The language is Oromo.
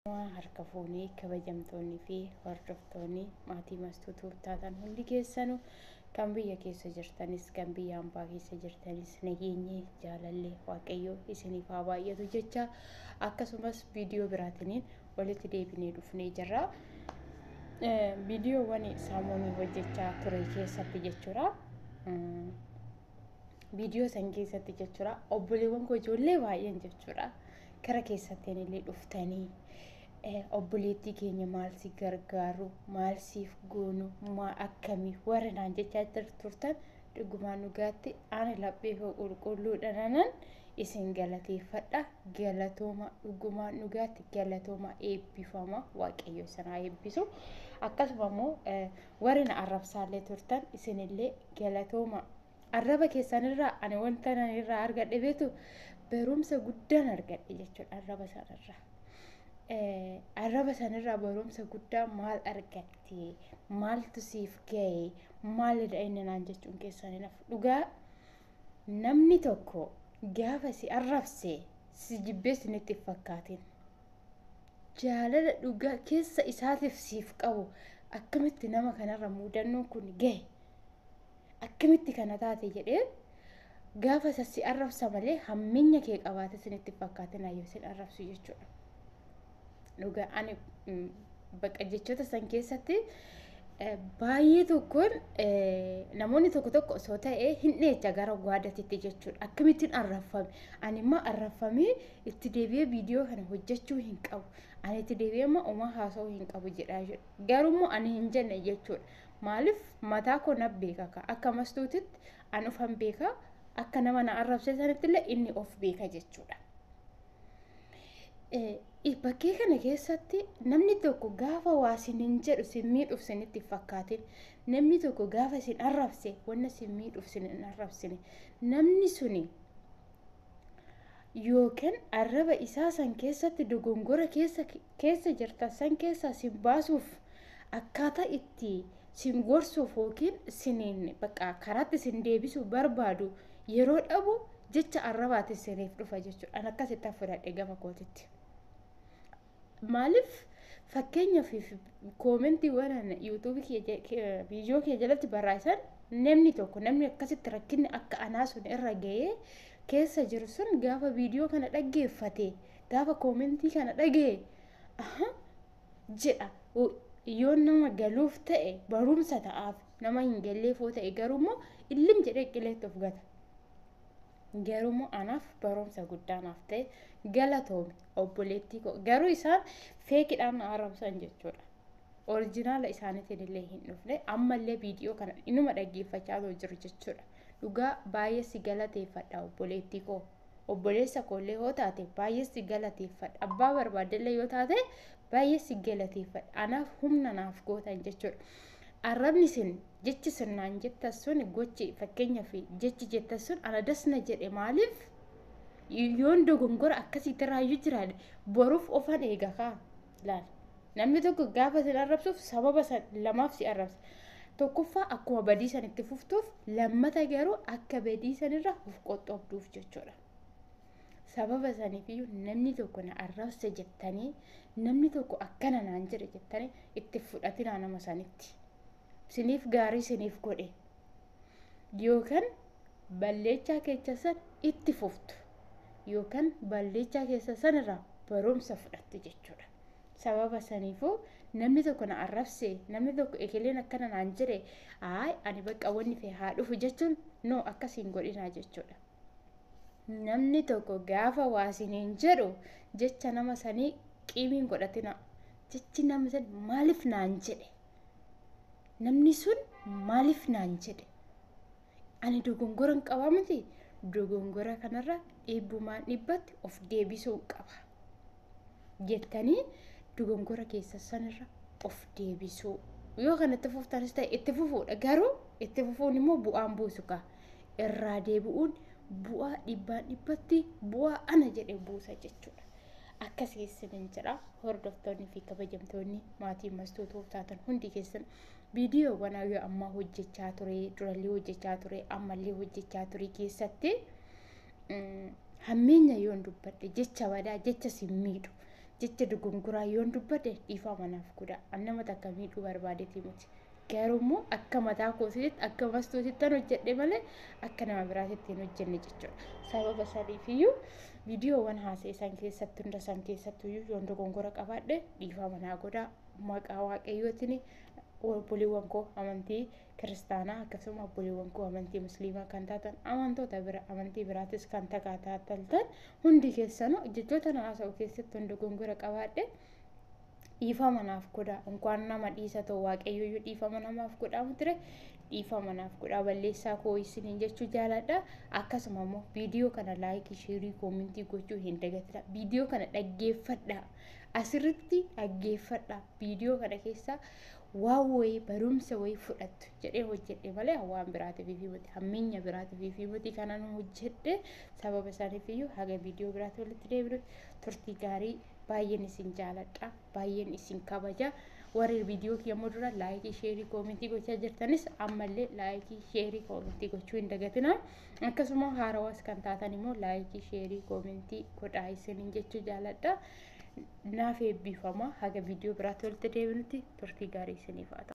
Harka fuunee, kabajamtoonnii fi hordoftoonni maatii Mastuutuuf taatan hundi keessanuu, kan biyya keessa jirtanis kan biyya hambaa keessa jirtanis, nageenyi jaalallee Waaqayyoo isiniif haa baay'atu jecha, akkasumas viidiyoo biraatiniin walitti deebinee dhufnee jirra. Viidiyoowwan saamoonii hojjechaa ture keessatti jechuudha. Viidiyoo san keessatti jechuudha. Obboleewwan koo ijoollee baay'een jechuudha. Kara keessattiin illee dhuftanii, obboleettii keenya maal si gargaaru, maal siif goonu, maa akkamii warra naan jechaa turtan, dhugumaan dhugaatti ani laphee koo qulqulluudha nanan isin galateeffadha. Galatooma, dhugumaan dhugaatti galatooma, eebbifama, Waaqayyo isin haa eebbisu. Akkasuma immoo warri na arrabsaallee turtan isinillee galatooma. Arraba keessanirraa ani wanta nan irraa argadhe beetu, barumsa guddaan argadhe jechuudha arraba sanarraa. Arraba sanarraa barumsa guddaa maal argatte? Maaltu siif ga'e? Maalidha inni naan jechuun keessan hin hafu. Dhugaa namni tokko gaafa si arrabse si jibbee isinitti hin fakkaatin. Jaalala dhugaa keessa isaatiif siif qabu, akkamitti nama kanarra mudannoon kun gahe? Akkamitti kana taate jedhee gaafa isa si arrabsa malee hammeenya kee qabaate isinitti fakkaatin ayyoo isin arrabsu jechuudha. Dhugaa ani bakka jechoota san keessatti baay'ee tokkoon namoonni tokko tokko osoo ta'ee hin dheecha gara gwaadatitti jechuudha. Akkamittiin arrabfame? Ani immoo arrabfamee itti deebi'ee viidiyoo kana hojjechuu hin qabu. Ani itti deebi'ee immoo uumaa haasa'uu hin qabu jedhaa jechuudha. Garuu immoo ani hin jenne jechuudha. Maaliif? Mataa koo na beeka, akka Mastuutitti ani ofan beeka, akka nama na arrabsee sanitti illee inni of beeka jechuudha. Bakkee kana keessatti namni tokko gaafa waa isiniin jedhu sin miidhuuf isinitti hin fakkaatin. Namni tokko gaafa isin arrabse wanna sin miidhuuf isin hin arrabsine. Namni suni yookaan arraba isaa san keessatti dogongora keessa jirtan san keessaa sin baasuuf, akkaataa itti sin gorsuuf yookiin siniin bakka karaatti sin deebisuu barbaadu yeroo dhabu jecha arrabaati isiniif dhufa jechuudha. An akkasitti fudhadhe gama kootitti. Maaliif? Fakkeenyaaf koomentiiwwan yuutuubii viidiyoo kee jalatti barreessan, namni tokko, namni akkasitti rakkinni akka anaa sun irra ga'ee keessa jiru sun gaafa viidiyoo kana dhaggeeffate, gaafa koomentii kana dhaga'e jedha, yoo nama galuuf ta'e barumsa ta'aaf, nama hin galleefoo ta'e garuu illim jedhee qileetti of gata. Garuu immoo anaaf barumsa guddaa naaf ta'e, galatoomi obboleettii koo. Garuu isaan feekidhaan na arrabsan jechuudha. Orijinaala isaaniitiin illee hin dhufne, ammallee viidiyoo kana inuma dhaggeeffachaa jiru jechuudha. Dhugaa baay'ee si galateeffadha obboleettii koo. Obboleessa koollee yoo taate baay'ee si galateeffadha. Abbaa barbaadellee yoo taate baay'ee si galateeffadha. Anaaf humna naaf gootan jechuudha. Arrabni isin jechi sun naan jettan sun, gochi fakkeenyaaf jechi jettan sun ana dasna jedhe. Maaliif? Yoon dogongora akkasiitti raayyuu jiraadhe boruuf ofan eega kaa laal. Namni tokko gaafa isin arrabsuuf sababa lamaaf si arrabsa. Tokkoffaa akkuma badii san itti fuftuuf, lammata garuu akka badii sanirra of qoxxoobduuf jechuudha. Sababa saniifiyyuu namni tokko na arrabse jettanii, namni tokko akkana naan jedhe jettanii itti fudhatinaa nama sanitti. Siniif gaarii siniif godhe yookaan balleechaa keessa san itti fuftu yookaan balleechaa keessa sanirraa barumsa fudhattu jechuudha. Sababa saniifuu namni tokko na arrabse, namni tokko ekeleen akkana naan jedhe, ayi ani bakka wanni fe'e haa dhufu jechuun no, akkasiin godhinaa jechuudha. Namni tokko gaafa waa isiniin jedhu jecha nama sanii qiimiin godhatina. Jechi nama san maaliif naan jedhe? Namni sun maaliif naan jedhe? Ani dogongora hin qabaa miti? Dogongora kanarra dhibbumaan dhibbatti of deebisuu qaba jettanii dogongora keessa sanirra of deebisuu. Yoo kanatti fuftanis ta'e itti fufuudha. Garuu itti fufuun immoo bu'aan buusu kaa. Irraa deebi'uun bu'aa dhibbaan dhibbatti bu'aa ana jedhe buusa jechuudha. Akkasii isiniin jedha, hordoftoonni fi kabajamtoonni maatii Mastuutuuf taatan hundi keessan, viidiyoowwan yoo ammaa hojjechaa ture, durallee hojjechaa ture, ammallee hojjechaa ture keessatti hammeenya yoon dubbadhe, jecha badaa, jecha sin miidhu, Jecha dogongoraa yoon dubbadhe dhiifama naaf godhaa. An nama takka miidhuu barbaadeeti miti. Garuu immoo akka mataa kootiitti akka mastuutitti hojjedhe malee akka nama biraatitti hin hojjenne jechuudha. Sababa saniifiyyuu viidiyoowwan haasa'e san keessatti hunda san keessattuyyuu yoon dogongora qabaadhe dhiifama naa godhaa. Maqaa Waaqayyootiin obboleewwan koo amantii kiristaanaa akkasuma obboleewwan koo amantii musliimaa kan taatan, amantoota bira amantii biraatis kan takaataltan hundi keessanuu, jechoota na haasa'u keessatti yoon dogongora qabaadhe dhiifama naaf godhaa. Inkwaan nama dhiisa ta'u Waaqayyoyyuu dhiifama namaaf godhaa ture. Dhiifama naaf godhaa, balleessaa koo isiniin jechuu jaaladha. Akkasuma immoo viidiyoo kana like, share, comment gochuu hin dagatina. Viidiyoo kana dhaggeeffadha, asirritti dhaggeeffadha. Viidiyoo kana keessa waan wayii, barumsa wayii fudhattu jedhee hojjedhe malee waan biraatiif fi miti, hammeenya biraatiif fi miti kanan hojjedhe. Sababa isaaniif iyyuu haga viidiyoo biraatti walitti deebinu turtii gaarii. Baay'een isin jaaladha, baay'een isin kabaja. Warri viidiyoo kiyya dura like, share, comment gochaa jirtanis ammallee like, share, comment gochuu hin dagatina. Akkasuma haarawaas kan taatan immoo like, share, comment godhaa isiniin jechuu jaaladha. Naaf eebbifama. Haga viidiyoo biraatti walitti deebinutti turtii gaarii isiniif haa ta'u.